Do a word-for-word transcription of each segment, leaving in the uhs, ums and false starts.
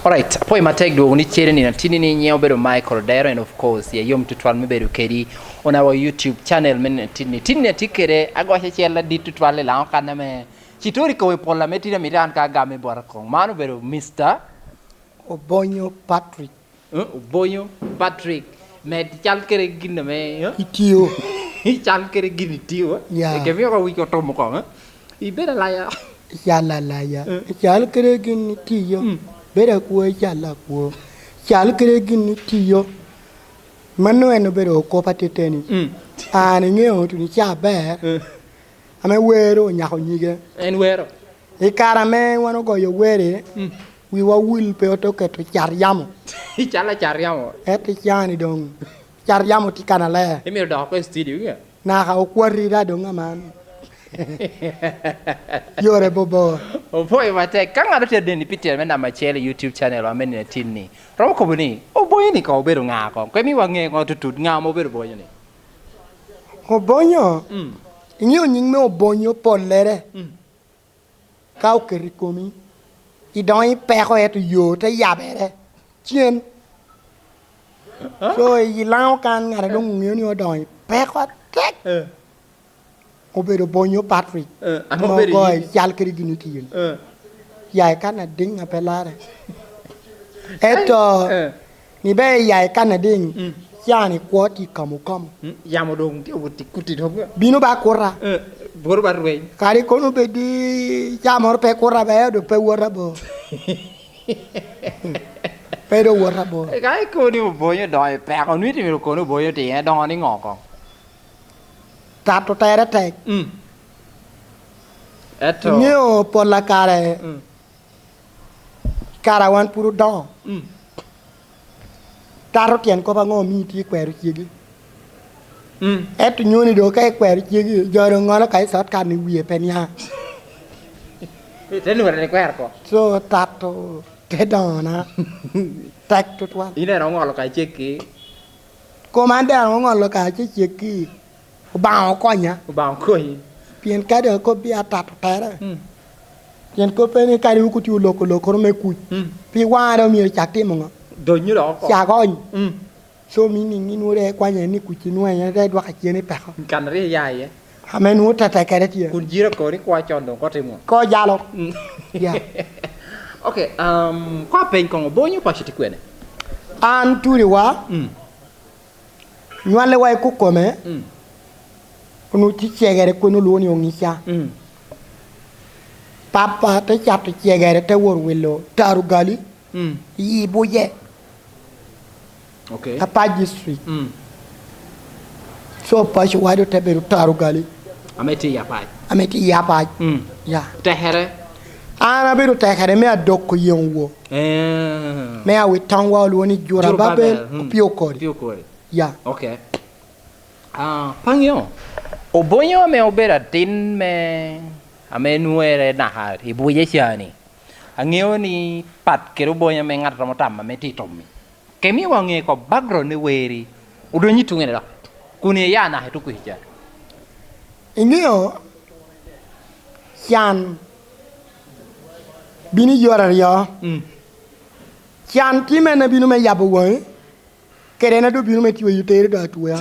Alright, apwoyo matek dwogo ni cere ni atinni ni nyiŋe obedo Michael Odero, and of course, ye yom tutwal me bedo kedi on our YouTube channel me atinni. Tinni atye kede agoc acel adit tutwal i Laŋo kan ame ci tori kowe pol ame tye amito an ka agam i bota koŋ. Man obedo Mister Obonyo Patrick. Eh, Obonyo Patrick. Med cal kede gin ame, eh? Itiyo. Cal kede gin itiyo, eh? Ya. Eke mio ka wic otum koŋ, eh? Ibedo alaya. Ical alaya. Eh. Ical kede gin itiyo. Mm. Bedo akwo, ical akwo. Cal kede gin itiyo. Mano en obedo kop ateteni. Mm. An iŋeo tuno ca aber. Eh. Ame wero onyako nyige. En wero? I kare ame wan ogoyo were, mm, wiwa wil pe ote oketo car yamo. Icalo car yamo. Ento icani doŋ, car yamo tye kannaler. Imito dok oko i studio, ya? Naka okwati da doŋ aman. Yore bobor. Opwoyo matek. Ka ŋat otye adeni pi tyen me namba acel i YouTube channel wa me nino atin ni, romo kobo ni, Obonyo ni koŋ obedo ŋa koŋ? Koŋ imiwa ŋe koŋ tutut, ŋa ma obedo Obonyo ni? Obonyo? Mm. Iŋeo nyiŋ me Obonyo pollere? Mm. Ka oketo i komi, idoŋo i peko, ento yo te yabere cen. Ah? So, i Laŋo kan ŋat a doŋ oŋeo ni odoŋo i peko atek. Eh. Obedo Obonyo Patrick. Eh, ame obedo ogoyo cal kede gin itiyo ni. Eh. Ya i kan adiŋ a pe larre. Ento, eh, ni be iya i kan adiŋ, mm, can ikwo tye i kamo kamo. Mm, yamo doŋ tye owot i kuti dok. Bino ba kuta. Eh, boro ba rweny. Kadi kono obed i ca moro pe kuta be, dok pe wot abor. Pe dok wot abor. Eh, ka ikobo ni Obonyo doŋ i peko, nwi timiro kono Obonyo tye, doŋo ni ŋo koŋ? Tato tere tek. Mm. Eto. Iŋeo pol a kare, mm, kare a wan pud odoŋo. Mm. Tato tyen kop aŋo omio itye ikwero cegi? Mm. Ento nyoni doŋ ka ikwero cegi, jo doŋ ŋolo ka i cot kan i wie pe nia. Te nwere ni kwero ko. So, tato te doŋona tek tutwal. In en oŋolo ka ceggi? Kom an daŋ oŋolo ka aceceggi. Obaŋa okonya. Obaŋa okonyi. Pien ka doŋ akobbi atato tere. Mm. Pien kop en ni kadi wok otye oloko lokoro me kuc. Mm. Pi waŋe doŋ myero cak timo ŋo? Donyo dok oko. Cak ony. Mm. So, meaning ni nwoŋo dek ikwanya ni kuc inwoŋo en te dwoko acen i peko. Kan rik iya iye. Ame nwoŋo tete kede tye. Kun jiro koni kwa con doŋ kotimo. Ko jalo. Mm. Ya. Ok, um, kwa peny koŋo, Obonyo paco tye kwene? An turiwa. Mm. Nywallewa i kukome, mm, onwoŋo tye cegere kwene olwoŋo ni Oŋica. Mm. Papa te cato cegere, te wot wilo Tarugali, mm, i Buje. Ok. Apac District. Mm. So, paco wado te bedo Tarugali. Ame tye i Apac. Ame tye i Apac. Mm. Ya. Tekere? An abedo tekere me adoko yeŋ wo. Eh. Me awit toŋwa olwoŋo ni Jurababel, Jurababel, mm, opio kodi. Opio kodi. Ya. Ok. Ah, pe aŋeo. Obonyo ame obedo atin me, ame nwoŋere naka i Buje ca ni, aŋeo ni pat kede Obonyo ame ŋat a romo tamo ame tye i tum-mi. Ke miwa ŋe ko background ni weri, odonyo i tuŋene dok. Kun iya naka i tuko kica? Iŋeo, can bino i yore aryo. Mm. Can tye me en a bino me yabo waŋi, kede en a doŋ bino me tweyo teri doŋ atweya.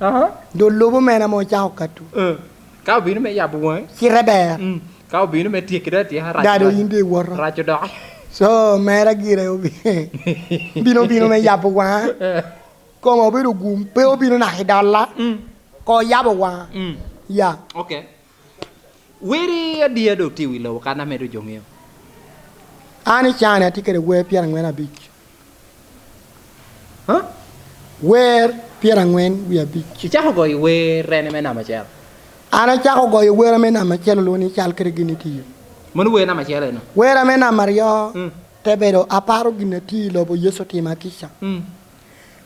Aha. Doŋ lubo mene ame ocako kato. Eh, ka obino me yabo waŋi. Cite ber. Mm. Ka obino me tyeki doŋ atyeka, rac, dado rac, in doŋ iwoto. Rac odoko. So, mera gire obi-, bino, bino me yabo waŋa. Eh. Koma obedo gum, pe obino naka i dolla. Mm. Ko yabo waŋa. Mm. Ya. Ok. Weri adi a doŋ tye i wi lobo kan ame doŋ jo ŋeo? An i can atye kede wer pyeraŋwen abic. Ha? Wer pyeraŋwen wie abic. Icako goyo wer ene me namba acel? An acako goyo wer ame namba acel olwoŋo ni Cal kede Gin Itiyo. Mano wer namba acel eno? Wer ame namba aryo, mm, te bedo Aparo Gin Atye i Lobo Yecu Otima Kica. Mm.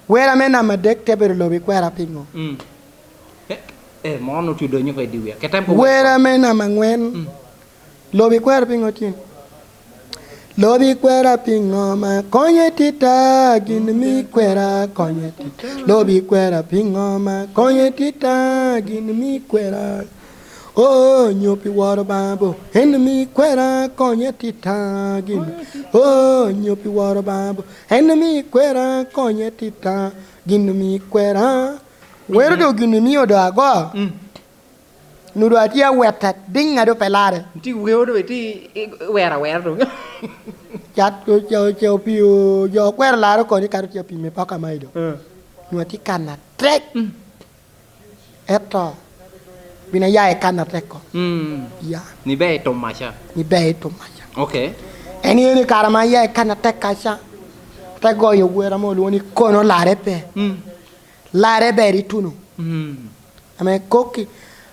Wer ame namba adek te bedo Lobo Ikwera Piŋo. Mm. Eh, eh, mon otudo nyuka i dyewia. Ke tempo. Wer ame namba angwen. Mm. Lobo Ikwera Piŋo tye? Lobo Ikwera Piŋo ma konye tita, gin mi kwera konye tita. Lobo Ikwera Piŋo ma konye tita, gin mi kwera. Oh, nyo pi woro Obaŋa bo, en omi kwera konye tita gin. Oh, nyo pi woro Obaŋa bo, en omi kwera konye tita gin omi kwera. Wero do gin omio do ago. Mm. Nu do atye aweta diŋ a do pe lare. Ti weo do ti i-, wera wera do. Cat o ce o ce opio jo kwero laro koni kato tye apime paka mai do. Mm. Nu atye kan atek. Mm. Eto, bin aya i kan atek ko. Mm. Ya. Ni ber i tum maca. Ni ber i tum maca. Ok. En eni kara ma aya i kan atek kaca. Te goyo wera mo lwongo ni kono lare pe. Mm. Lare ber ituno. Mm. Ame kokki.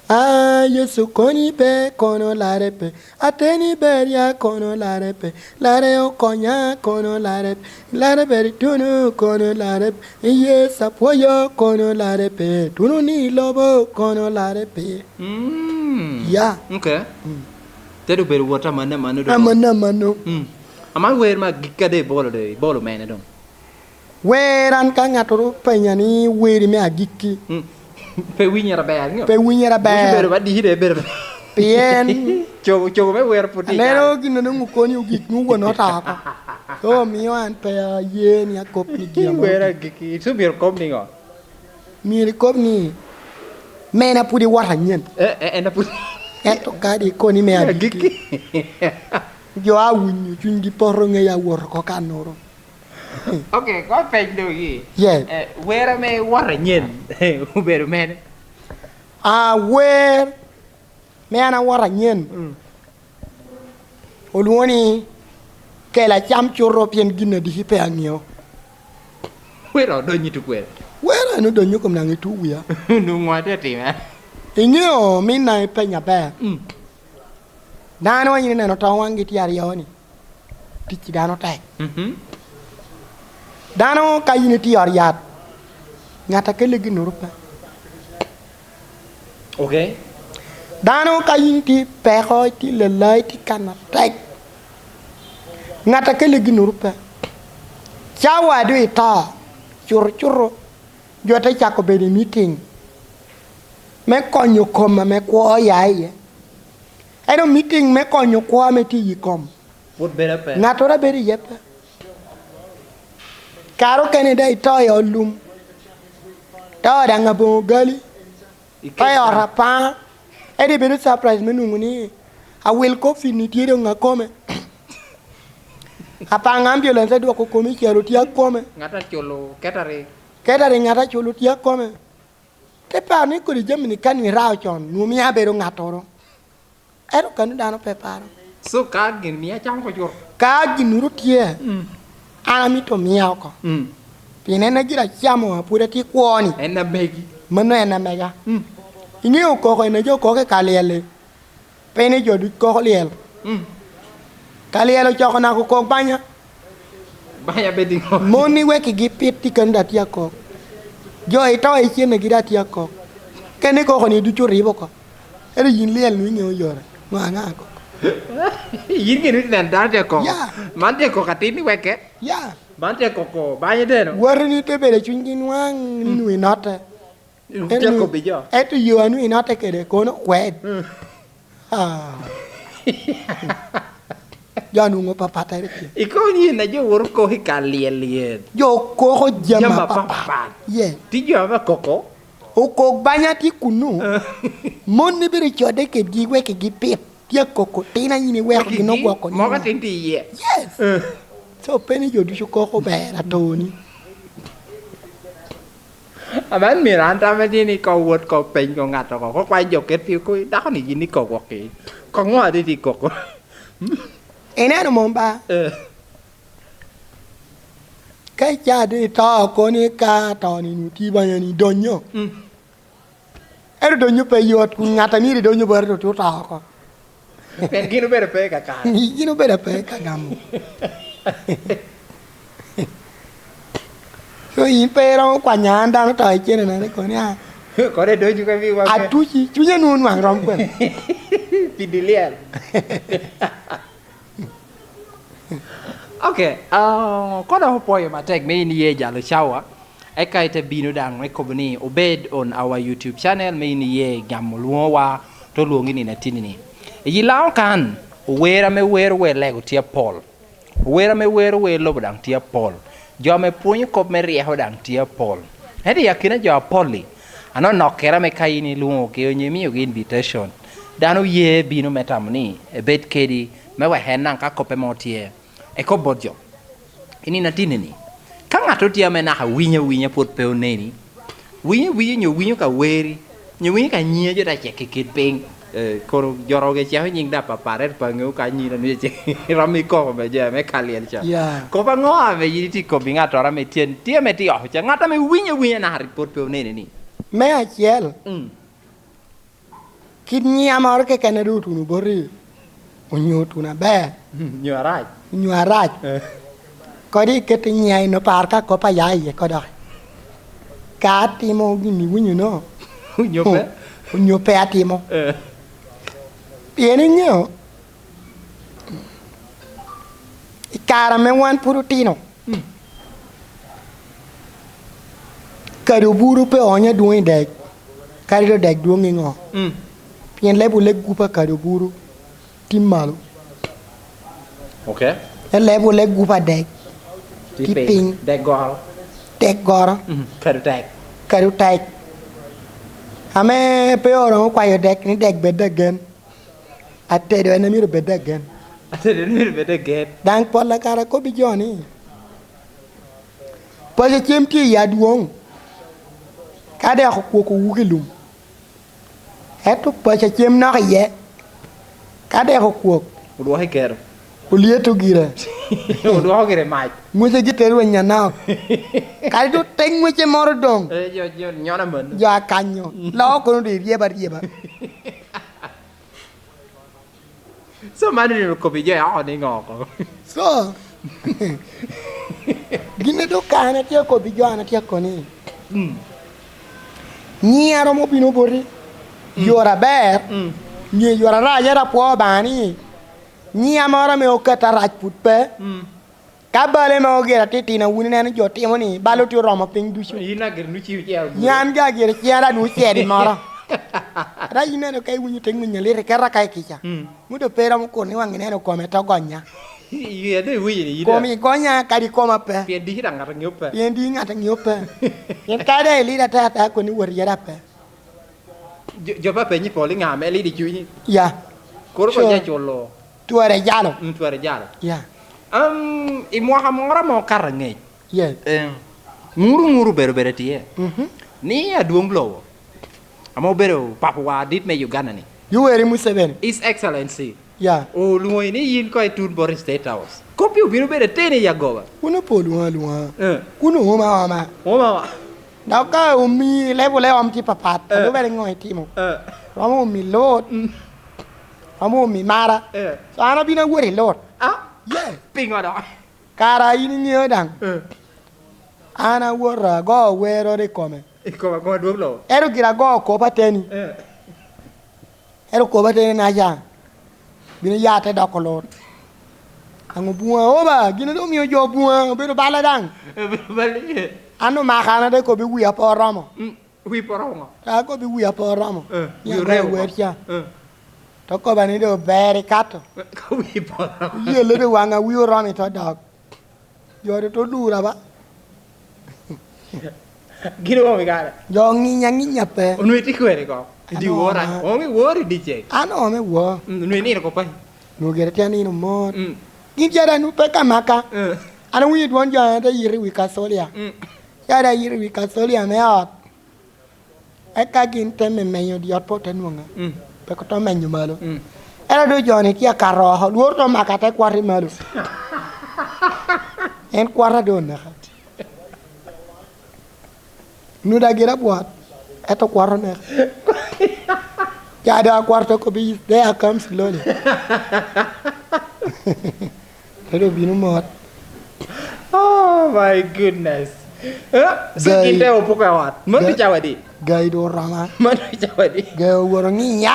Ah, Yesu koni pe kono lare pe. Ateni ber ya kono lare pe. Lare okonya kono lare pe. Lare ber ituno kono lare pe. Yesu apwoyo kono lare pe. Tuno ni lobo kono lare pe. Mm. Ya. Ok. Mm. Te do bedo wot amanno amanno do. Amanno amanno. Mm. Ama wer ma gikka de ibolo de, ibolo mene dong? Wer an ka ŋattoro openya ni weri me agikki. Mm. Pe winyere aber, ŋo? Pe winyere aber. Wuci bedo ba diki de bedo. Pien cogo, cogo me wer pwod tye i aneno kare. Gin a nwoŋo koni ogik nwoŋo won ota oko. So, mio an pe aye ni akop ni gin a wer agikki. Ito myero kob niŋo? Myero ikob ni, "Mena pwod iwot anyen." Eh, eh, en a pwod. Ento ka di koni me agikki. Agikki. Jo a winyo cunygi poto ŋeyo awot oko kannoro. Ok, ko peny dogi. Yes. Eh, wer ame iwot anyen, obedo mene? Ah, wer me an awot anyen. Mm. Olwoŋo ni kela cam cuto pien gin adiki pe aŋeo. Wer odonyo i tukwel. Wer en odonyo kom naŋ itu wia. Nwoŋo ŋo atye atime? Iŋeo minna ipenya aber. Mm. Dano a yin ineno tong waŋgi tye aryo ni. Tic dano tek. Mhm. Dano ka yin itye i ot yat, ŋat a kelle ginnoro pe. Ok. Dano ka yin itye i peko, itye i lala, itye i kan atek, ŋat a kelle ginnoro pe. Cawa a doŋ ito, cuto cuto, jo te cako bedo i miting me konyo kom ame kwo oya iye. Ento miting me konyo kwo ame tye i kom, pwod bedo pe. Ŋattoro a bedo iye pe. Kare okene daŋ ito i ot lum, ito daŋ aboŋo gali, ito i ot apaŋa. Ento ibedo surprise me nwoŋo ni awil coffin-ni tye doŋ akome. Apaŋa ambulance adwoko komi i cero tye akome. Ŋat aculo catering. Catering ŋat aculo tye akome. Te paro ni kodi jami-ni ka nwoŋo irao con, nwoŋo mio abedo ŋattoro. Ento kano dano pe paro. So, ka gin mio acamo oko cut? Ka ginnoro tye, mm, an amito mia oko. Mm. Pien en a gin acamo, a pwod atye kwo-ni. En amegi. Mano en amega. Mm. Iŋeo koko, en a jo koko i ka lyel-li. Pe ni jo duc koko lyel. Mm. Ka lyel ocoko naka okok banya. Banya be diŋo? Mon iwekkigi pit i keno daŋ tye akok. Jo ito i cennegi daŋ tye akok. Kene koko-ni ducu oribo oko. Ento yin lyel nwoŋo iŋeo yore. Nwoŋo aŋa koko? Yin gin witi neno dano tye koko. Ya. Man tye koko atin iwekke. Ya. Man tye koko banya teno. Woti ni te bedo i cunygi nwaŋ ni nwoŋo inotte. Ento, ento yo a nwoŋo inotte kede kono kwed. Mm. Ah. Jo a nwoŋo papattere tye. Ikobo ni en a jo woto koko i ka lyel lyel. Jo koko jami apapat. Jami apapat. Ye. Tye jo ame koko. Okok banya tye kunu. Mon ni bino codde kedgi wek gipit. Tye koko tin a in iweko gin ogwoko ni. Moko atin tye iye. Yes. Eh. So, pe ni jo ducu koko ber atoni. Aman myero an tame tye ni kok wot kok peny kok ŋat oko, kok kwany jo ket pi ko dako ni yin ikok wok ki. Kok ŋo adi ti koko? Ineno mom ba? Eh. Ka ica di to koni ka to ni nu ti banya ni donyo. Mm. Ero donyo pe yot, kun ŋat a myero idonyo bot to, to oko. Pien gin obedo pe i kakare. Gin obedo pe i ka gamo. So, in pe iromo kwanya an dano to i cene na ni koni, ah. Kore donyo ka mi wa. Atuci, cwinya nwoŋo nwaŋ rom kwene. Pi dilyel. Ok, ah, kono dok opwoyo matek me in iye jalo cawa, eka ite bino daŋ me kobo ni obed on our YouTube channel me in iye gamo lwoŋowa, Te olwoŋo i nino atinni-ni. I Laŋo kan, ower ame wero wer lego tye apol. Ower ame wero wer lobo daŋ tye apol. Jo ame pwonyo kop me ryeko daŋ tye apol. Ento i akina jo apol-li, anonokkere ame ka in ilwoŋogi onyo imiogi invitation, dano oye bino me tamo ni ebed kedi, me wek en daŋ ka koppe mo tye, ekob bot jo. I nino atinni-ni, ka ŋat otye ame naka winyo awinya pwod pe oneni, winyo awinya onyo winyo ka weri, onyo winyo ka nyiŋe jo te cek i kit piny, eh, kono jo rogo eceko nyiŋ daŋ apapat, ento pe aŋeo ka nyiŋ anwinyo cek, iromo ikoko me jo ame ka lyel ca. Ya. Kop aŋo ame yin itye kobbi ŋattoro ame tye, tye ame tye oko ca, ŋat ame winyo awinya naka rik pwod pe oneni-ni? Me acel, mm. Kit nyiŋa moro keken a doŋ otuno boti, onyo otuno aber, nyo arac. Onyo arac, eh, kodi iket i nyiŋa eno par ka kop a ya iye ko dok. Ka atimo gin iwinyo no, onyo pe? Onyo pe atimo. Eh. Pien iŋeo, i kare ame wan pwod otino, mm. Kadi oburu pe onyo adwoŋ i dek, kadi doŋ dek dwoŋ i ŋo? Mm. Pien leb oleg gupa kadi oburu tye malo. Ok. En leb oleg gupa dek tye piny. Dek goro. Dek goro. Mm. Kadi tek. Kadi tek. Ame pe oromo kwayo dek ni dek bed agen. Atedo en amyero bed agen. Atedo en myero bed agen. Daŋ pol akara kobbi jo ni, Paco cem tye i adwoŋ, ka dek okwok owugo i lum. Ento paco cem nok iye, ka dek okwok, odwoko i kero. Olyeto gire. Odwoko gire mac. Ŋwece gi te rweny anok. Kadi doŋ te ŋwece moro doŋ. Eh, jo, jo, nyono amanno. Jo akanyo. Loko kono doŋ iryeba aryeba. So, man oneno kobbi jo oko niŋo oko? So, gin a doŋ kan atye akobbi jo, an atye akoni, mm, nyiŋ a romo bino boti, mm, yore aber, mm, nyo yore arac, ento apwoo Obaŋa ni nyiŋ a moro ame oket arac pwod pe. Mm. Ka bale mogo gire atitino, wun ineno jo timo ni, bal otye oromo piny ducu. In a gire nwoŋo ciŋ ocero gure. Yan ga gire ciŋ ara nwoŋo ocero i moro. Ata in neno ka iwinyo te ŋwiny alit, iketo aka i kica. Mm. Mudo pe romo kur ni waŋ ineno kome to gonya. Iya, doŋ iwinyo ni ida. Komi gonya kadi koma pe. Pien diki daŋ ŋat aŋeo pe. Pien diki ŋat aŋeo pe. Pien ka doŋ ilido ata ata koni wot yere ape. Jo, jo pe apenyi pol i ŋa ame lido i cunyi? Ya. Koro sure. Konya culo. Twere jalo. Mm, twere jalo. Ya. Um, i mwaka moro ame okato angec. Yes. Em, ŋuru ŋuru obedo bedo tye. Mhm. Ni adwoŋ lobo, ame obedo papawa adit me Uganda ni. Yoweri Museveni. His Excellency. Ya. Olwoŋi ni yin koŋ itun bot i State House. Kop-pi obino bedo ateni i agoba. Wun opo olwoŋo alwoŋa. Eh. Kun ooma aoma. Ooma aoma. Dok ka omi level e om tye papat, eh, a lubere ŋo itimo? Eh. Romo omi lut. Mm. Romo omi mara. Eh. So an abino awot i lut. Ah? Yeah. Piŋo do? Kara in iŋeo daŋ. Eh. An awoto ago wero i kome. I kome ago adwog lobo. Ero gira ago kop ateni. Eh. Ero kop ateni naca. Bino ya te doko lut. Aŋo buŋa oba, gin a doŋ omio jo buŋa obedo balla daŋ. Obedo balla iye. An omaka an ate kobbi wia pe oromo. Mm, wi pe oromo ŋo? Ate kobbi wia pe oromo. Eh, ni wi agoyo oremo wer oko ca. Eh. To koba ni doŋ ber ikato. Ka wi pe oromo. Yelle doŋ waŋa wi oromo ito dok. Jo doŋ to lura ba. Gin omo i kare. Jo ŋinya ŋinya pe. Onwongo itye kwene ko? I dyewor, oŋo iwor i dyeceng? An omo i wor. Mm, onwongo inino ko paco? Onwongo gire tye anino mot. Mm. Gin ca daŋ nwoŋo pe ka maka. Mm. An awinyo dwon jo an ate yito i wi Kacolia. Mm. Ca daŋ ayito i wi Kacolia me ot. Eka gin te me menyo dyot pe ote nwoŋa. Mm. Pe koto menyo malo. Mm. Ento doŋ jo-ni tye akato oko. Lworo to maka te kwat i malo. En kwata doŋ oneka. Nuda gira bwot, ento kwot oneka. Ca doŋ akwot to kobbi, "There comes slowly." Te doŋ bino mot. Oh my goodness. Eh, so gai-, gin te opuko i ot. Man gai-, ticawadi. Gai doŋ oroma. Man ticawadi. Gai oworo ŋinya.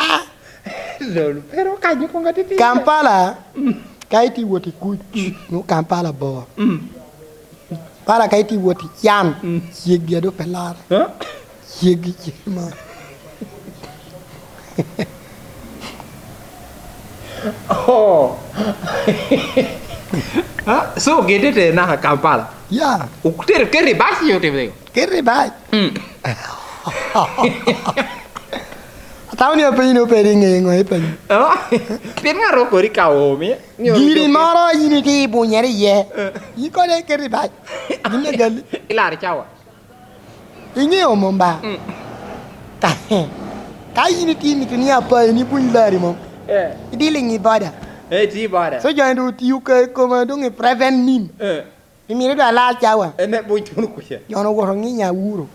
Lolo, pero kanyo kong atitidi. Kampala, mm, ka itye wot i kuc, mm, nwoŋo Kampala bor. Mm. Para ka itye wot i can, mm, ceggi a doŋ pe lare. Huh? Ceggi ceggi ma. Oh. Ah, so gin te tere naka Kampala? Ya. Otero ket i bac, yo timo tego? Ket i bac. Mm. Atamo ni apenyi ni obedo i ŋe ŋo ipenyo. Oh. Pien ŋat oko kodi ka omi. Giri moro yin itye i bunyere iye. Eh. Yin kode ket i bac. Yin agali. Ilaro cawa. Iŋeo mom ba? Mm. Ka, ka yin itye mito ni apayo ni buny lari mom, eh, idilo i ŋi boda. Eh, itye i boda. So, jo-ni doŋ otio kare koma doŋ i prevent nim. Eh. Pi mito doŋ alar cawa. En me buny tuno kuca. Jo-ni owoto ŋinya awuro.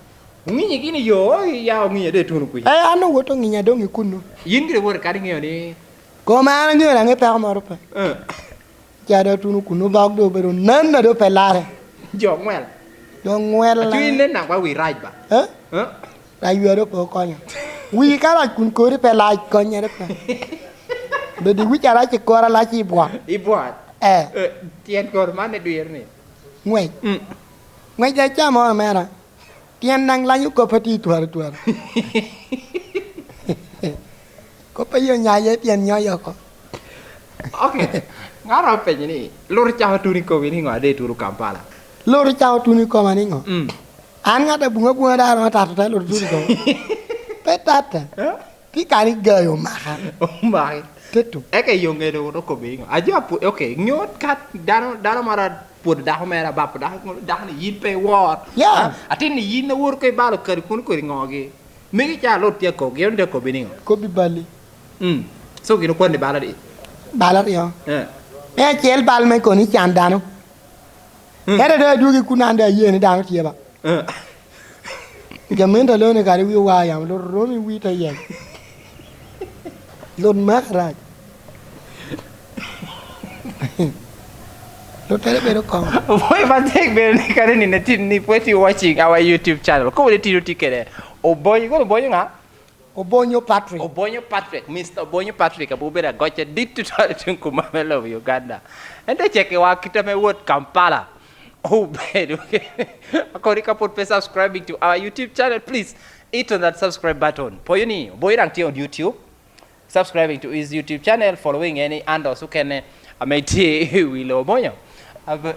Ŋinyi gini yo, ya ŋinya de tuno kuca. Eh, an owoto ŋinya doŋ i kuno. Yin gire woto kadi ŋeo ni? Koma an aŋeo na ŋe peko moro pe. Eh. Ca doŋ tuno kun obok doŋ obedo nan a doŋ pe larre. Jo ŋwel. Jo ŋwel. Aco in nen nagwa wi rac ba? Eh? Eh? Rac wi a doŋ pe okonyo. Wi ka rac kun kodi pe lac konnyere pe. Bedo i wic arac i kor alac i bwot. I bwot? Eh. Eh, tyen kor man ne dwir ni? Ŋwec. Mm. Ŋwec daŋ ca moro mera. Tyen daŋ lanyo kop atye twari twari. Kop aye onyaye tyen nyoyo oko. Ok. Ŋat openyo ni, "Lur cako tuno i komi ni ŋo ade ituro Kampala?" Lur cako tuno i koma ni ŋo? Mm. An ŋat abuŋ abuŋa dano atato te lur tuno i koma. Pe tata. Eh? Tye kani gayo omaka. Omaki. Teto. Eka i yo ŋede wot okobo iŋo? Ajo apu-, ok, ŋeo ka dano, dano moro apwodo dako mere, abapo dako, dako ni yin pe iwor. Yeah. Ah, atin ni yin awor ko ibalo kadi kun kodi ŋogi. Megi ca lut tye akobo, gin te kobo niŋo? Kobi bali. Mm. So gin okwani bal adi? Bal aryo. Eh. Me acel bal me koni can dano. Mm. Ento doŋ adwogi kun an doŋ aye ni dano tye ba. Eh. Jamin ta lone kadi wi owa yam, loro romi wi te yeny. Lot maka rac. Lottere bedo koŋ. Boy, ma tek bedo ni kare ni, ni, ni pweti watching our YouTube channel. Ko wede tino ti kede. Obonyo, kono Obonyo ŋa? Obonyo Patrick. Obonyo Patrick, Mister Obonyo Patrick, abu bedo agoc adit tutwal i tuŋ kuma me lobo Uganda. En te cekkiwa kite me wot Kampala. Obedo. Akoni ka pwod pe subscribing to our YouTube channel, please hit on that subscribe button. Poyo ni, Obonyo daŋ tye on YouTube. Subscribing to his YouTube channel, following any handles okene ame tye i wi lobo Obonyo. Ab-,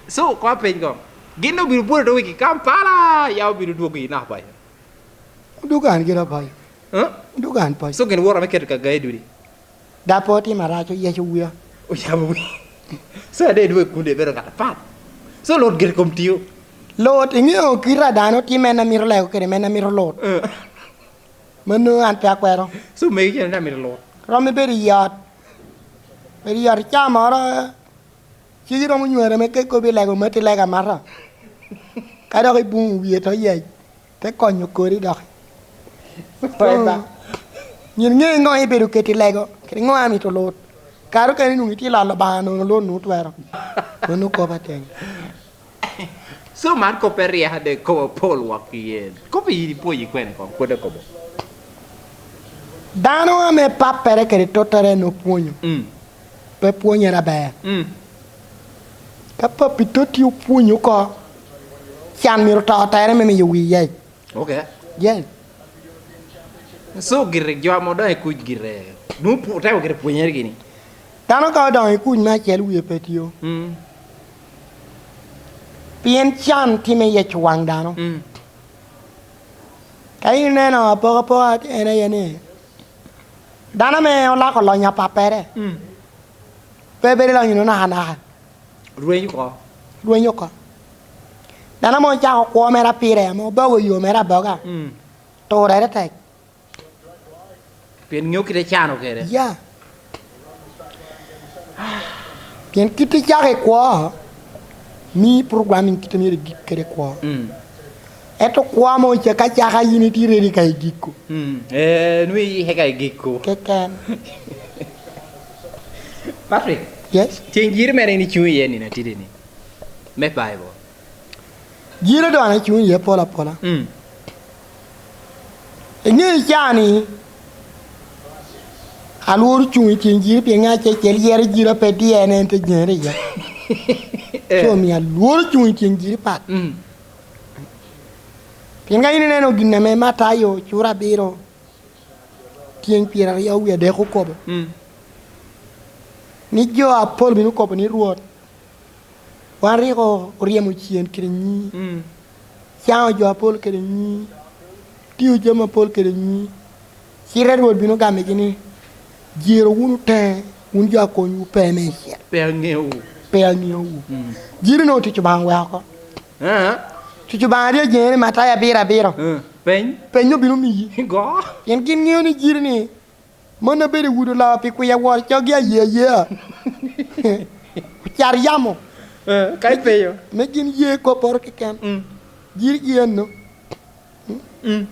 so, kwa piny ko. Gin obiro bwolo to wiki Kampala, ya obiro dwogo i naka payo? Odugo an gira payo. Huh? Odugo an payo. So gin wora me keto ka gayi dudi? Da pe otimo arac, oyeco wia. Oyabo wi. So ade dwe kunde bedo ŋat apat. So lot gire kom tiyo. Lot, iŋeo kite a dano tye men a mito lego kede men a mito lot. Eh. Mano an pe akwero. So megi kene da mito lot. Romo bedo i ot. Bedo i ot ca moro, cigi romo nywere me ke kobi lego mati lega mata. Ka dok ibuŋo wie to yec, te konyo kodi dok. Nyin ŋe ŋo ibedo keti lego, kede ŋo amito lut. Kare okene nwoŋo itye lalo Obaŋa nono lut nwoŋo twero. Mano kop ateni. So man kop pe ryek ade kobo pol wok i yen. Kop yin ipwonyo i kwene koŋ, pwod akobo. Dano ame pappere kede tottere en opwonyo, mm, pe pwonyere aber. Mm. Ka pappi totti opwonyo oko, can myero to tere me miyo wi yec. Ok. Yes. So gire jo ame odonyo i kuc gire, nwoŋo pu-, otemo gire pwonyere gini. Dano ka odonyo i kuc me acel wie pe tio. Mm. Pien can tye me yeco waŋ dano. Mm. Ka in ineno apokapoka en aye ni, dano ame olako lonyo apappere, mm, pe bedo i lonyo-nu nakanaka. Rweny oko. Rweny oko. Dano ame ocako kwo mere apire, ame obogo yo mere aboga, mm, turere tek. Pien ŋeo kite cano kede. Ya. Pien kit icako i kwo, mi programming kite myero igik kede kwo. Mm. Ento kwo ame ocako acaka, yin itye ready ka igiko. Mm. Eh, nwoŋo iike ka igiko. Keken. Patrick. Yes? Tyeng jiri mere in icuŋ iye nino atidi ni, me Bible. Jiro doŋ an acuŋ iye pol apola. Mm. Iŋeyo caa ni, alworo cuŋ i tyeng jiro, pien ŋat acel yero jiro a pe dier, en te jeŋere iye. Eh. So, omio alworo cuŋ i tyeng jiro pat. Mm. Pien ka in ineno gin ame Matayo cura abiro, tyeng pyeraryo wie adek okobo. Mm. ni jo apol bino kobo ni, "Rwot, wan rik oryemo cen kede nyi, Mm. caŋo jo apol kede nyi, tio jami apol kede nyi." Cite Rwot bino gamigi ni, "Jiro wunu teŋe, wun jo a konywu pe meicel, Pe aŋeowu. pe aŋeowu." Mm. Jiro-nu otic Obaŋa weko. Ah. Tic Obaŋa ri ajeŋere ni Mataya abiro abiro. Mm. Peny. Peny obino miyi. Go. Pien gin ŋeo ni jiro-ni mano abedo i udi olaa pi kwiya woro coggi aye ayea. Ocar yamo. Eh, ka ipeyo. Me gin ye kopporo keken. Mm. Jiri gi enno. Mm.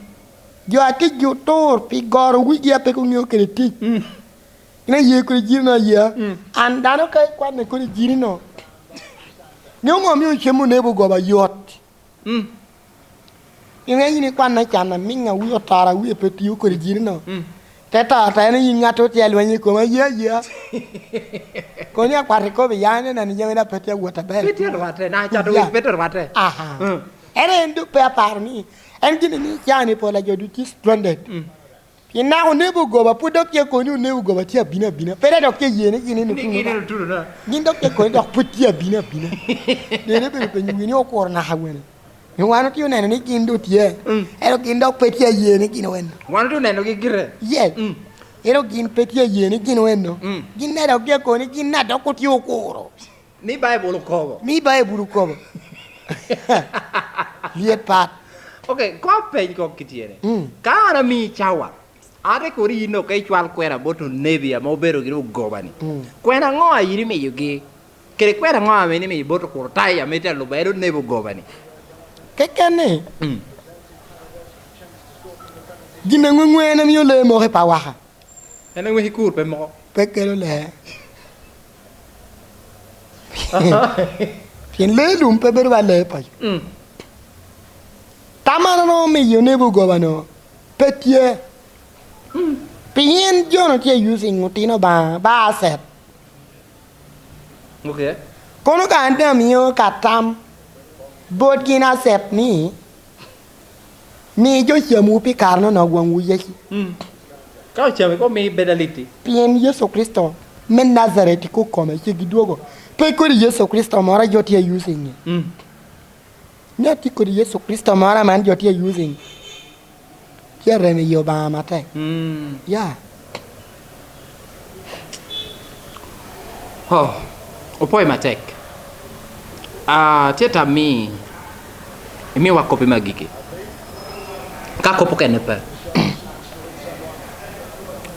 Jo a ticgi otur pi goro wigi a pe ŋeo kede tic. Mm. Gin aye kodi jiri-no ayea. Mm. An dano ka ikwanne kodi jiri-no. Ŋeo ŋo omio cem onebo goba yot? Mm. Iŋe yin ikwanna can amiŋ a wie otara, wie pe tio kodi jiri-no. Mm. Te to, to en yin ŋat otye alweny i koma, ye, ye. Koni akwat ikobo ya, en eneno jami da pe tye awot aber. Pe tye rwatte, na cato Ya. Winy pe tye rwatte. Aha. Mm. En, en dok pe aparo ni, en gini ni can i pol a jo ducu stranded. Mm. Pien naka onebo goba, pwod dok tye koni onebo goba tye abino abina. Pe dok tye ye ni gin eno Ni tuno gin da. Eno tuno da. Gin dok tye koni dok pwod tye abino abina. Dene bedo penyo wi ni okuro naka wene. Ni wan otye oneno ni gin doŋ tye. Mm. Ento gin dok pe tye aye ni gin weno. Wan otye oneno gi gire. Yes. Mm. Ento gin pe tye aye ni gin weno. Mm. Gin ne dok tye koni gin na dok otye okuro. Ni Baibul okobo. Ni Baibul okobo. Lyet pat. Ok, kop peny kok kityene. Mm. Ka an ami cawa, ate kodi yin ka icwal kwena bot onebi ame obedo gini ogobani. Mm. Kwena aŋo a yin imiyogi? Kede kwena aŋo ame yin imiyo bot Okurutayo ame tye aluba en onebo ogobani? Keken ni, Mm. gin aŋwe ŋwen amio lee moko i pawaka. En aŋwec i kur pe moko. Pe kelo lee. Pien lee lum pe bedo ba lee paco. Mm. Tamana no omiyo nebo gobano pe tye. Mm. Pien jo-nu tye using otino Obaŋa, ba asset. Ok. Kono ka an daŋ amio ka tam bot gin asset ni, mi jo camwu pi kare-nono waŋwu yeci. Mm. Ka ocami, ko mi bedo alitti. Pien Yecu Kricito me Najaret i kok kome ceggi dwogo. Pe kodi Yecu Kricito moro a jo tye a using-ngi. Mm. Ni atye kodi Yecu Kricito moro ame an jo tye a using. Tye arem i Obaŋa matek. Mm. Ya. Oh, opwoyo matek. Ah, tye tam mi, imiwa kop me agikki. Ka kop okene pe.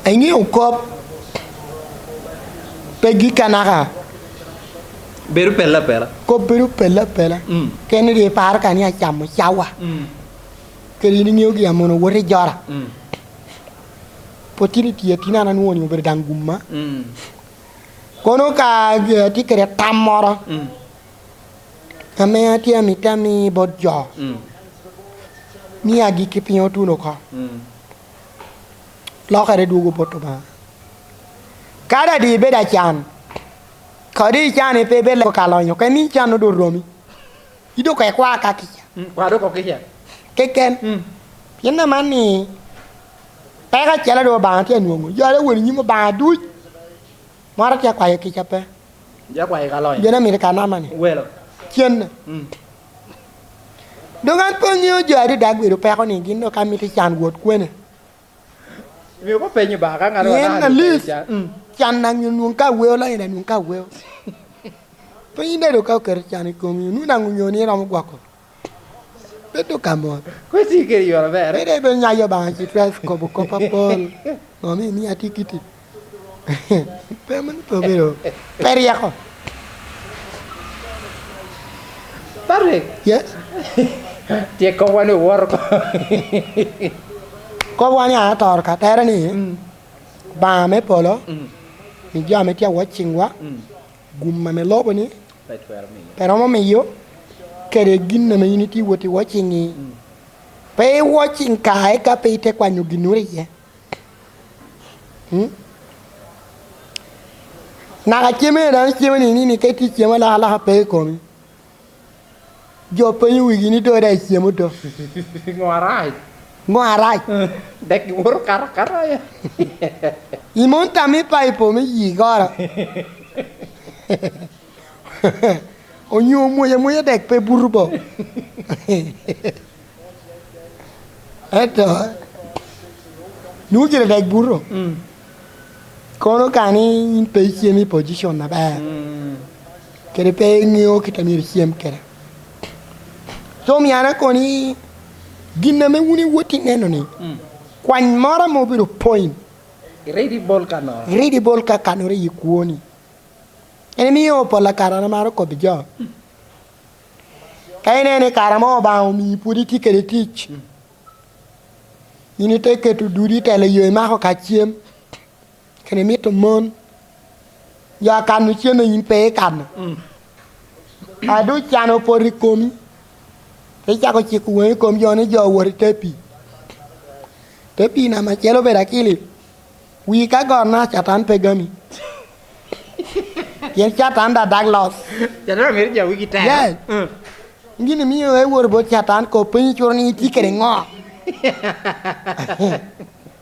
Iŋeo kop pe gikki anaka. Bedo pelle apela. Kop bedo pelle apela. Mm. Kene ri iparo ka ni acamo cawa. Mm. Kede in iŋeo gin amono wot i jora. Mm. Pwod tin itye atina, an anwoŋo ni obedo daŋ gumma. Mm. Kono ka, eh, atye kede tam moro, Mm. ame atye amito ami bot jo, Mm. ni agikki piny otuno oko. Mm. Lokere dwogo bot Obaŋa. Kadi adi ibedo acan, kodi ican ipe ibedo ka lonyo, ka ni ican odo romi. Idoko ikwa ka kica. Mm, kwa doko kica. Keken. Mm. Pien aman ni, peko acel a doŋ Obaŋa tye anwoŋo, yore won i nyim Obaŋa duc. Moro tye akwayo kica pe. Ja kwayo ka lonyo. Gin amito ka nama ni. Welo. Cen. Mm. Doŋ an pe aŋeo jo adada gudo peko ni gin doŋ ka mito can wot kwene. Miyo ko penyo ba ka ŋat Pien wan at least, can. Mm. Can na nyo nwoŋ ka weo, la ina nwoŋ ka weo. Pe in dado ka oketo can i komi, nwoŋo naŋ onyo ni iromo gwoko. Bedo ka mot. Kwesi kede yore bere. Bede be nyayo Obaŋa ci twes kobo kop apol. Ŋo mi ni atye kiti? Pe mano pe obedo. Pe ryeko. Patrick. Yes. Tye kop wani owoto ko. Kop wani a atoro ka tere ni, Mm. Obaŋa me polo, Mm. ni jo ame tye a watching wa, Mm. gum ame lobo ni, Pe twero miyo. pe romo miyo, kede gin ame in itye wot i watching-i. Mm. Pe i watching ka eka pe ite kwanyo ginnoro iye. Mm? Naka cem ene dano cemo ni, ni, ni ka itye cemo alaka alaka pe i komi. Jo penyo wigi ni, "Do da icemo do?" Ŋo arac? Ŋo arac? Dek giwoto kato akata ya. I mon tam i paipo me yi goro. Onyo omwoc amwoca dek pe buto bo. Ento, nwoŋo gire dek buto. Mm. Kono ka ni in pe icem i position aber, mm, kede pe iŋeo kit a myero icem kede. So, omio an akoni, gin ame wun iwot ineno-ni, mm, kwany moro ame obedo point. Iridi bol kanoro. Iridi bol ka kanoro i kwoni. En mio pol a kare an amaro kobbi jo. Ka ineno i kare amo Obaŋa omii pwod itye kede tic, in ite keto dudi i telo yo imako ka cem, kede mito mon. Jo akano cem a in pe ikano. Mm. A doŋ can opoto i komi, te cako ciko waŋi i kom jo ni jo owot i te pii. Te pii namba acel obedo akili. Wii ka gonna, Catan pe gami. Pien Catan daŋ dag loc. Catan omito ja wigi tero. Yes. Mm. Gin imio eworo bot Catan ko penyi curo ni itye kede ŋo?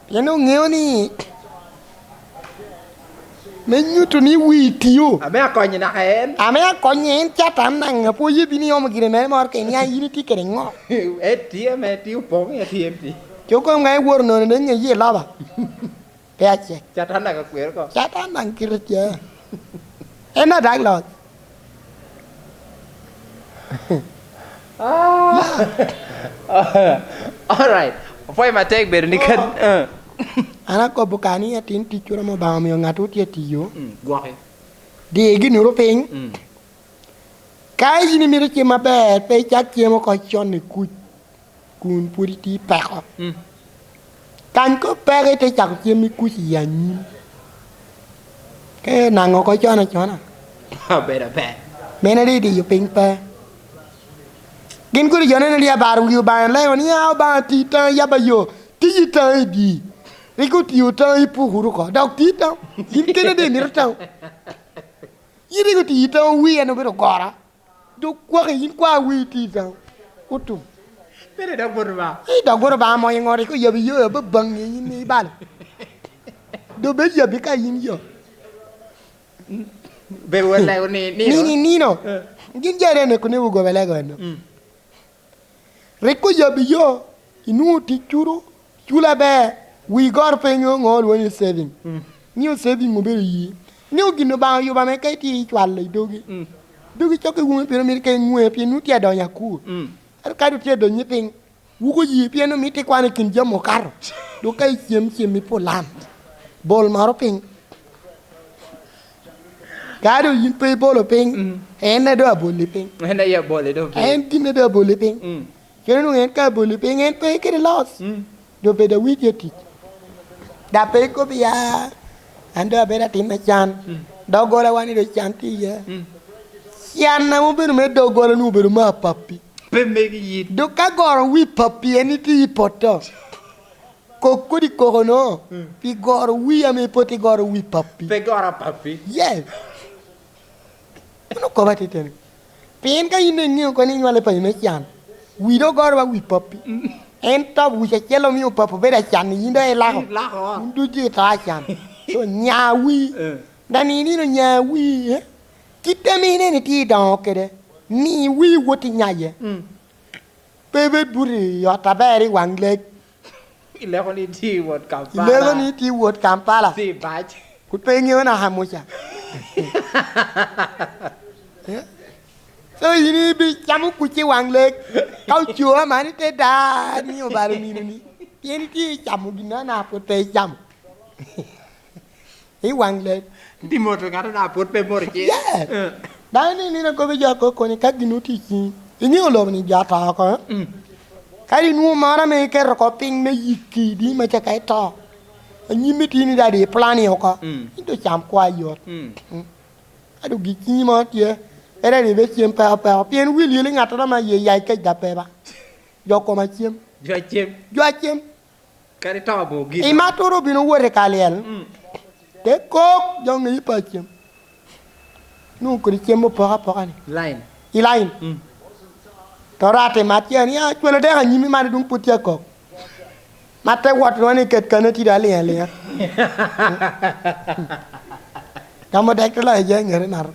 Pien oŋeo ni me nyuto ni wii tio. Ame akonye naka en. Ame akonye en, Catan daŋ apwoye bino iomo gire mere moro keni, a in itye kede ŋo? En tye ame tye opoŋ, en tye empty. Cuk kom ka eworo nono, ne ŋe yie loba. Pe acek. Catan daŋ akwero ko. Catan daŋ kite tye. En a dag loc. Ah. All right. Opwoyo matek bedo ni kan, eh. An akobo ka ni atin ticwu romo Obaŋa omio ŋat otye tiyo. Mm, gwoki. Di ginuru piny. Mm. Ka in imito cem aber, pe icak cem oko con i kuc. Kun pwod itye i peko. Mm. Kany kop peko, ite cako cem i kuc i anyim. Ka naŋo oko con acona. Obedo aber. Mene ri diyo piny pe. Gin kodi jo nene ri abaro wi Obaŋa, leo ni, "A, Obaŋa, ti taŋ yaba yo, ti yi taŋ i di." Rik otio taŋ i pukuru ko, dok ti taŋ. In kene de imito taŋ. In rik oti taŋ wi en obedo gora. Dok kwaki yin kwa wi ti taŋ. Otum. Pire dok bot Obaŋa. I dok bot Obaŋa mo iŋo rik oyabi yo, yo babaŋi yin ibalo. Do bed yabi ka yin yo. Be wot lego ni, nino? Nini, nino. Eh. Gin jo arene kune wugobe lego eno. Mm. Rik oyabbi yo, inwoŋo tic curu, cul aber, wi goro piny oŋo olwoŋo ni saving. Mm. Ni o saving obedo yi. Ni ogin Obaŋa oyubo ame ka itye icwalo i dogi. Mm. Dogi cok i wumi pien omito ka iŋwe, pien nwoŋo tye adonyo akur. Mm. Ento ka doŋ tye adonyo piny, wugo yi pien omito ikwano i kin jami okato. Dok ka icem, cem i pulan. Bol moro piny. Ka doŋ yin pe ibolo piny, mm, en daŋ doŋ aboli piny. En aye aboli doŋ piny. En gin daŋ doŋ aboli piny. Mm. Cen onwoŋo en ka aboli piny, en pe kede loc. Mm. Doŋ bedo awiti i tic. Dok pe ikobi ya, an doŋ abedo atin me can. Mm. Doggola wan i doŋ can tye iye. Mm. Can ame obedo me doggola nwoŋo obedo me apappi. Pe megi yin. Dok ka goro wi pappi en itye i poto. Kok kodi koko no, mm, pi goro wi ame ipot igoro wi pappi. Pe goro pappi. Yes. Mano kobo ateteni. Pien ka in iŋeo kono inywale paco me can, wi dok goro wa wi pappi. Mm. En top wic acel omio pappi obedo acan, yin dok ilako. Ilako. Wun ducu ito acan. So nya wi. Eh. Dani nino nya wi, eh? Kit ame ineno itye idoŋo kede, mi wi wot inyaye. Mm. Pe ibed buto i ot aber i waŋ lek. Ileko ni itye i wot Kampala. Ileko ni itye i wot Kampala. Tye i bac. Pwod pe iŋeo naka Muca. Eh? So in ibicamo kuc i waŋ lek. Ka oco aman ite da ni obalo nino ni. Pien itye icamo gin naka pwod pe icamo. I waŋ lek. Tye moto ŋato na pwod pe moto ce. Yeah. Eh. Dano ni nino akobo jo akoko ni ka gin oti i ciŋi, iŋeo lobo ni jo ato oko, eh? Mm. Kadi nwoŋo moro ame iketo oko piny me yikki di me caka ito, anyim itye ni dadi i plan i oko, mm, in doŋ cam kwa yot. Mm. Mm. Ka doŋ gik ciŋi mo tye, ere ni be cem peko peko, pien wil yeli ŋattoro ame aye ya i kec da pe ba. Jo koma cem. Jo acem. Jo acem. Kadi to bo gin. I matoro obino wot i ka lyel. Mm. Te kok, jo ŋeyi pa cem. Nwoŋo kodi cem opoko apoka ni. Line. I line. Mm. To rati mat ce ni, "Ah, cwalo dek anyimi man dong pwod tye akok." Ma te wot nwa ni ket kane tye aliŋ aliŋa. Gamo dek te loyo jo i ŋete naro.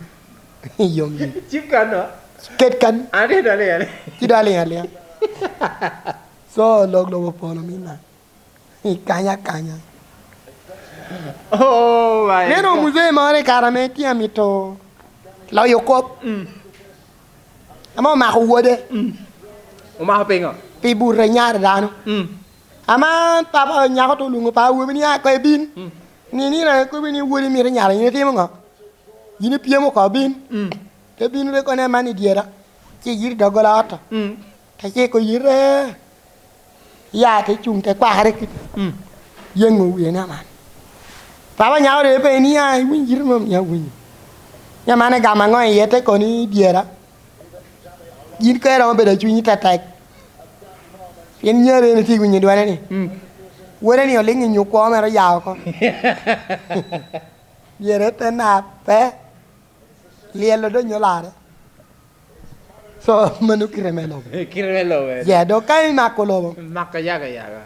Yom yom. Cik kan no. Ket kan. An atye dwal iye. Ci dwal iye aliya. So, lok lobo polo mina. I kanya kanya. Oh my Neno God. Muzee moro i kare ame tye amito loyo kop. Mm. Ama omako wode. Mm. Omako pingo? Pi bute nyar dano. Mm. Ama papa nyako to olwoŋo pa awobi ni, "A, ko ibin." Mm. Ni, ni na kobi ni, "Wodi mito nyara, in itimo ŋo? Yin ipyem oko, bin." Mm. Te bino te kone man i dyera. Ci yiri doggola ot. Mm. Te ciko yite. Ya te cuŋ te kwakere kit. Mm. Yeŋo wie ni aman. Papa nyako de pe ni, "A, iwiny yiri mom ni awinyo." Ni aman egamo aŋo iye te koni i dyera. Yin kere romo bedo cunyi tetek. Pien nyari en itye winyo dwane ni. Mm. Wode ni oliŋ i nyukwa mere oya oko. Dyere te nape. Lyel odonyo larre. So, mano kite me lobo. Kite me lobo, eh. Yeah, dok ka imako lobo. Mako yaga yaga.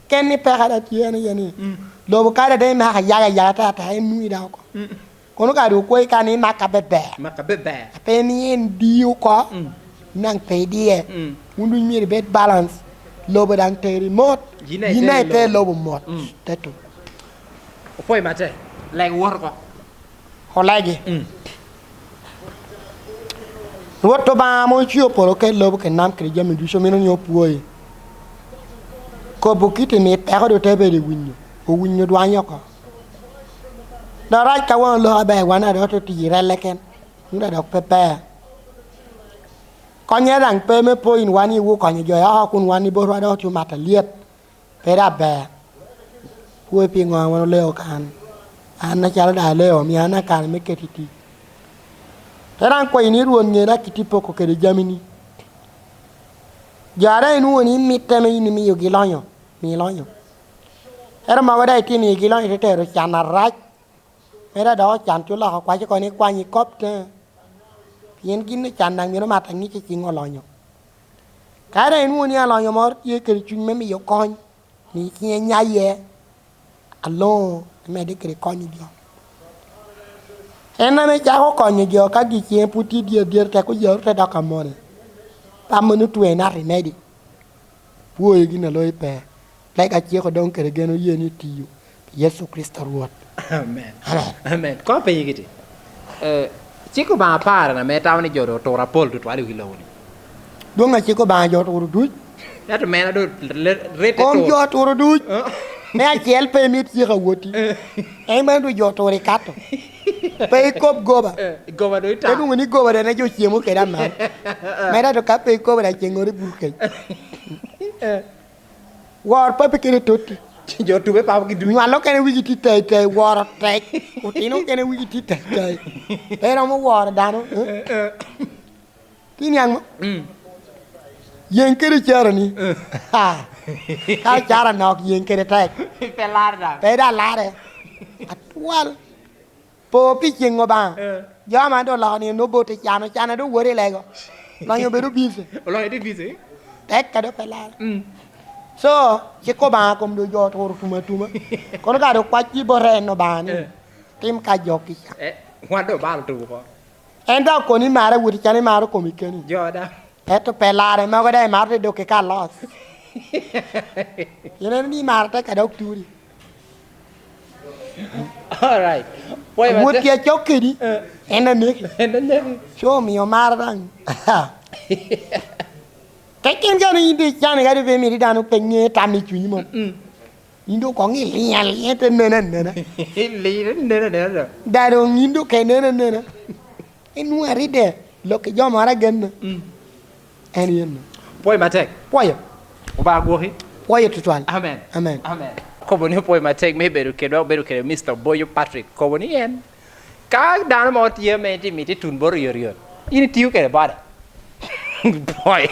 Ken ni peka da tye en aye ni. Mm. Lobo kare de imako yaga yaga ta ta en nwi da oko. Mm. Kono ka dok kwoyi ka ni imaka beber. Maka beber. Pe ni en di oko. Mm. Naŋ pe idie. Mm. Wun duny myero ibed balance. Lobo daŋ teri mot. Yin aye ite lobo mot. Mm. Teto. Opwoyo mate. Lek wot oko. Olegi. Mm. Rwot Obaŋa ame ocweo polo kede lobo kede nam kede jami ducu mino ni opwoyi. Kobo kiti mit peko do te bedo i winyo, owinyo dwany oko. Dok rac ka wan oloko aber, wan a dok otiyo i relle ken, wun a dok pe ber. Konye daŋ pe me po in wan iwu konyo jo oko kun wan i botwa dok otye mato alyet. Pe daŋ ber. Pwod piŋo wan oleo kan? An acalo daŋ aleo, mi an akare me keti tic. Te daŋ kwayi ni Rwot ŋe daŋ kit i poko kede jamini. Jo a daŋ inwoŋo ni mitte me in imiyogi lonyo, mi lonyo. Ento mogo daŋ itye migi lonyo te tero can arac. Mera dok ocan te oloko kwac oko ni kwany i kop teŋe. Pien gin ocan daŋ myero mat aŋic i ciŋ olonyo. Ka daŋ inwoŋo ni alonyo moro tye kede cuny me miyo kony, mi ciŋe nya iye, aloŋo imedde kede konyo jo. En ame cako konyo jo ka giciŋe pwod tye dyere dyere, tek oyaro te dok amone. Pamo ni twe nat imedi. Pwoyo gin a loyi pe. Lega ciko doŋ kede gen oye ni itiyo pi Yecu Kricito Rwot. Amen. Amen. Amen. Koŋ apenyi giti. Eh, cik Obaŋa apar na ame tamo ni jo doŋ oturo apol tutwal i wi lobo-ni. Dwoŋ a cik Obaŋa jo oturo duc. Ento mena doŋ le-, rete Kom tur. Jo oturo duc. Eh. Me acel pe mit cik awoti. Eh. En bene doŋ jo oturo i kato. Pe ikop goba. Eh, goba doŋ ita. Te dwoŋo ni goba doŋ ne jo cemo kede aman. Mera to ka pe ikobo daŋ ceŋŋoro ibur kec. Eh. Wor papi kede totti. Jo tube papo gi duc. Nywal okene wigi tye tei tei, woro tek. Otino okene wigi tye tei tei. Pe romo woro dano, eh? Eh, eh. Ti niaŋ mo? Mm. Yeŋ kede caroni. Eh. Ha. Ka cara nok, yeŋ kede tek. Pe lar daŋ. Pe daŋ lare. Atwal. Po pi ceŋ Obaŋa. Eh. Jo ame doŋ oloko ni nobot i can, ocan a doŋ wot i lego. Lonyo bedo bici. Olonyo tye bici? Tek ka doŋ pe lare. Mm. So, cik Obaŋa kom doŋ jo oturo tum atuma. Kono ka doŋ kwacci bote en Obaŋa ni, eh, tim ka jo kica. Eh, wan doŋ obalo tuko oko. En daŋ okoni mare wot i can, imaro komi keni. Jo da. Ento pe lare mogo daŋ imaro te dok i ka los. Pien en ni maro tek ka dok turi. All right. Pwoyo Rwot matek. Tye acok kedi, eh, en aneki. En aneki. Co omio maro daŋ. Keken ka ni in doŋ icani kadi pe miti dano pe ŋe tam i cunyi mom. Mm-mm. In doŋ koŋ iliŋ aliŋa ite neno anena. Iliŋ ite neno anena do. Daŋ doŋ in doŋ ke neno anena. Inwoŋo aride lok i jo moro agenne. Mm. En yen no. Pwoyo matek. Pwoyo. Obaŋa gwoki. Pwoyo tutwal. Amen. Amen. Amen. Kobo ni opwoyo matek me bedo kedwa, obedo kede Mister Boyo Patrick. Kobo ni en, ka dano mo tye ame tye mito tun bot oyotoyot, in itio kede boda. Pwoyo.